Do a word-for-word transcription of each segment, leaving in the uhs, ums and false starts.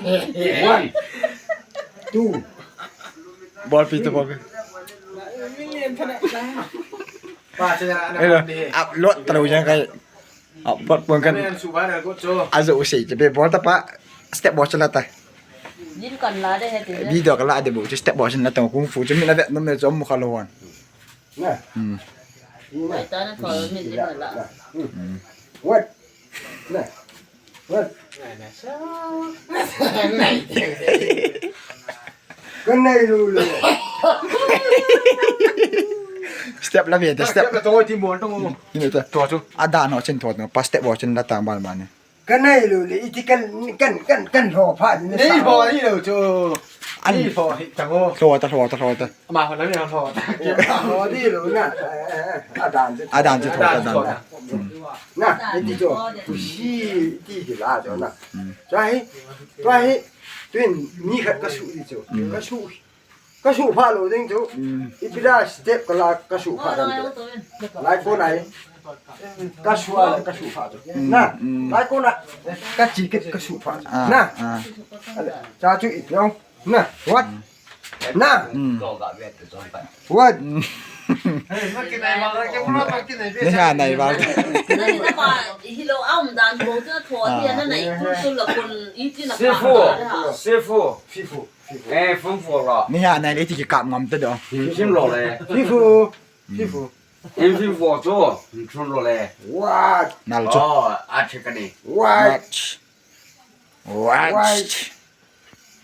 One, two. Bolpi to, bolpi. Hello. Upload talou jeng kai. Upload pon kan. Ajo u sei te be bol ta pa. Step bol chala ta. Din kan la de he te. Video kan la de bu step bol chala ta kung fu chu mi na ve nom me chu mu kha lo wan. Na. Hmm. Ai ta na ko mi din kan la. Hmm. What? Na. What? Ka nei lou le. Step la ve ta, step. Step la to ti bol to. Ni ta. To chu. Adan ho chin thot no. Pa step ho chin la ta bal mani. Ka nei lou le. Iti kan, kan, kan, kan ho pha ni. Nei ho ni lou chu. An. Nei ho hi ta ho. Ho ta, ho ta, ho ta. Ama ho la mi ho ta. Ho di lou na. Adan chu. Adan chu thot, adan chu. Na, iti chu. Kusi ti ki la chu na. Tua hi, tua hi. Tuin mi khat ka su di chu. Ka su. Ka su pha lou ding chu. Ipi la step ka la ka su pha dam chu. Lai ko nai. Ka su a ka su pha chu. Na, lai ko na. Ka chi ke ka su pha chu. Na. Cha chu ipi ong. Na, what? Na. What? Ni ha nai val. Nani na pa, hilou a um dan bo chu na thot hi na nai kul kul la kun i ti na pa. Sifu, sifu. Fifu, fifu. Eh, fun fo lo. Ni ha nai le ti ki kap ngam ta do. Sim sim lo le. Fifu, fifu. Em sim fo chu. Chun lo le. What? Nal chu. Oh, a che ka ni. What? What? What?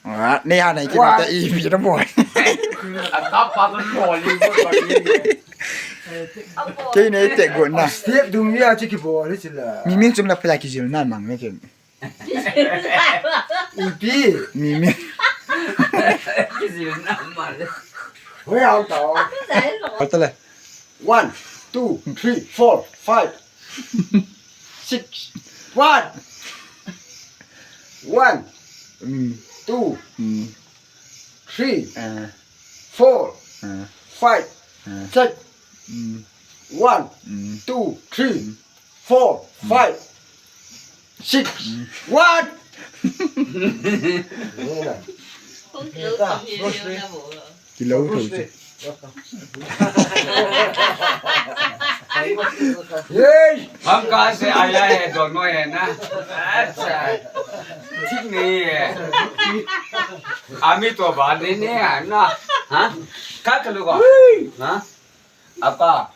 What? Ni ha nai ki na ta i mi na mo. A ka pa ko mo li ko ni. Ke ne te go na. Step dum ya chi ki bo le chi la. Mi min chum la pla ki jil na mang ne ke. Ipi. Mi, mi. Kizil na mal. Hoi, ang tao. Ang tao le. One, two, three, four, five, six. One. One. Mm. Two. Mm. Three. Ah. Four. Ah. Five. Ah. Six. Mm. One. Mm. Two. Three. Four, five, six, one. Kilou thou chu. Hey! Ham ka se aya he don mo he na. Acha. Thik nahi hai. Ami to ba de ne na. Ha? Ka ka lu ko. Ha? Apa.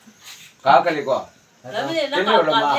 Ka ka lu ko. Kini lo ma.